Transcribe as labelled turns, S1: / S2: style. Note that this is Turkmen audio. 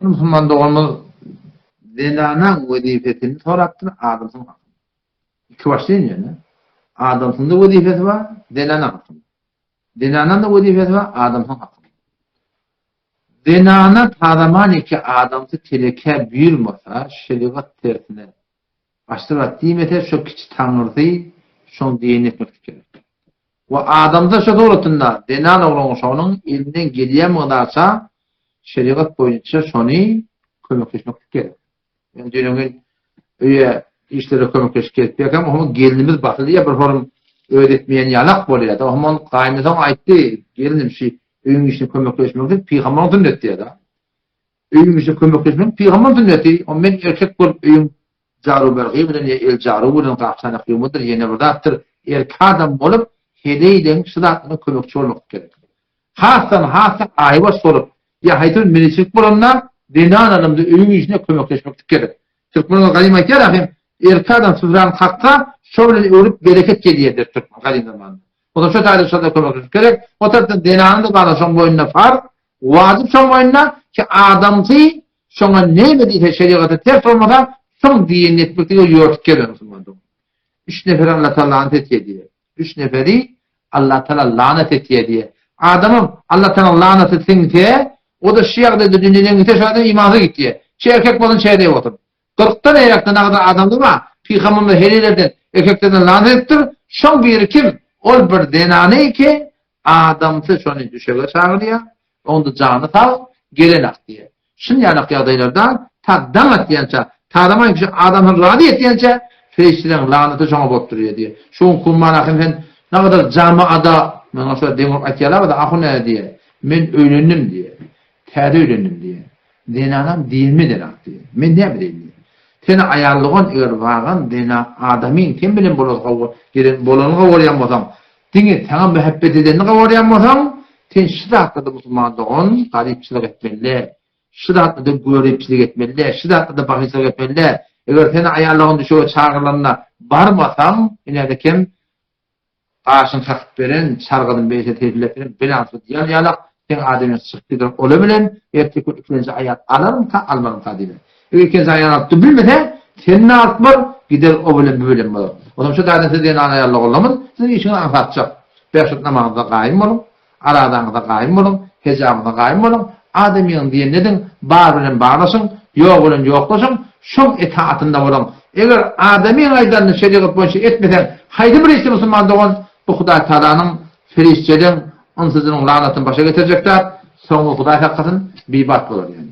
S1: Bir musulman doganymyz zenanaň wezipesini sorapdyr, adamsynyň hakynda. Iki başly ýöne. Adamsynyň-da wezipesi bar, zenanaň hakynda. Zenanaň-da wezipesi bar, adamsynyň hakynda. Zenana tazamaniki adamsy telekä buýurmasa, şerigat tersine başda zat diýmese, şo kiçi taňrysy şoň diýenini etmeklik gerek. We adamda şo suratynda zenan oglan şonuň elinden gelýän mygdarça şerigat boýunça şony kömekleşmeklik gerek. Men düýn gün öýe işlere kömekleşip gelip ýörkäm, oňa gelnimiz basylýar, bir horum öz etmeýän ýalak bolýar-da. Oňa ol gaýynesoň aýtdy, gelnim şi öýüň işine kömekleşmeklik pygambaryň sünneti diýýär-de. Öýüň işine kömekleşmek pygambaryň sünneti. O men erkek bolup öýüň jarubergi bilen ýa el jaru bilen gap-çanak ýuwmadyr, ýene bir zatdyr. Erkek adam bolup heleýleň şu zatlaryna kömekçi bolmak gerek. Hasdan hasa aýbaş bolup, ýa haýsy bir miliçilik bolanda zenan adamda öýüň işine kömekleşmeklik gerek. Türkmenler gadym aýtýar ahym, erkek adam syzran kaksa, şo bilen öwrüp bereket gelýär diýip türkmen gadym zamanda. O da şo taýda şonda kömekleşmek gerek. O tarapdan zenanyň-da bar şoň boýnuna farz, wajyp şoň boýnuna ki adamsy şoňa näme diýse şerigata ters bolmasa, şoň diýenini etmeklige ýörtük gerek musulman dogan. Üç neferi Allatagala lanat etýär diýýär. Üç neferi Allatagala lanat etýär diýýär. Adamam Allatagalaň lanaty siňse, o-da şu ýagdaýda dünýeden gitse, şo adam imansyz gitýär. Çe erkek bolsun, çe heleý bolsun. Kyrkdan eýrakdan agdyr adamlar bar, Pygamberimiz heleýlerden, erkeklerden lanat edipdir. Şoň biri kim? Ol bir zenany ki, adamsy şony düşege çagyrýar, Onda jany sag, gelenak diýýär. Şun ýalak ýagdaýlarda ta daň atýança, tazamaý kişi adamsyny razy etýänçä, perişdeleriň lanaty şoňa bolup durýar diýýär. Şu gün Kumman ahym sen nagadar jamaada, maňa şo deň bolup aýtýarlar-da, ahun näde diýýär. Men öýlendim diýýär. Täze öýlendim diýýär. Zenanam dinimi edenak diýýär. Men näme edeýin diýýär. Sen aýallygan eger bagan zena adamyň sen bilen bolasy gelen bolanyny gowarýan bolsaň, Diňe saňa mähebbet edenini gabarýan bolsaň, sen şu zatlarda musulman dogan garypçylyk etmeli däl. Şu zatlarda göripçilik etmeli däl, şu zatlarda bahylçylyk etmeli däl. Eger sen aýallaryň düşege çagyrylanda barmasaň, ine-de kim gaşyny kakyp beren, çargydyny beýle tebipläp beren belasy diýen ýalak, seň adamyň çykyp gider ola bilen, erteki gün ikilenji aýal alarmyka, almarmyka diýme. Eger ikinji aýal alyp dur bilmese, sen-de alyp bar, gider o bilen bu bilen bolar. Onsoň şu taýdan siz zenan aýal oglanlarymyz, siziň işiňiz aňsatjak. Bäş wagt namazyňyza gaýym boluň, arazaňyza gaýym boluň, hejabyňyza gaýym boluň, adamyň diýenini ediň, bar bilen barlaşyň, ýok bilen ýoklaşyň, şoň etaatynda boluň. Eger adamyň aýdanyny şerigat boýunça etmeseň, haýsy bir işde musulman dogan, bu Hudaý Tagalanyň, perişdeleň, ynsyjynyň lanatyny başa getirjek zat, soňy Hudaý saklasyn, bibat bolar ýöne.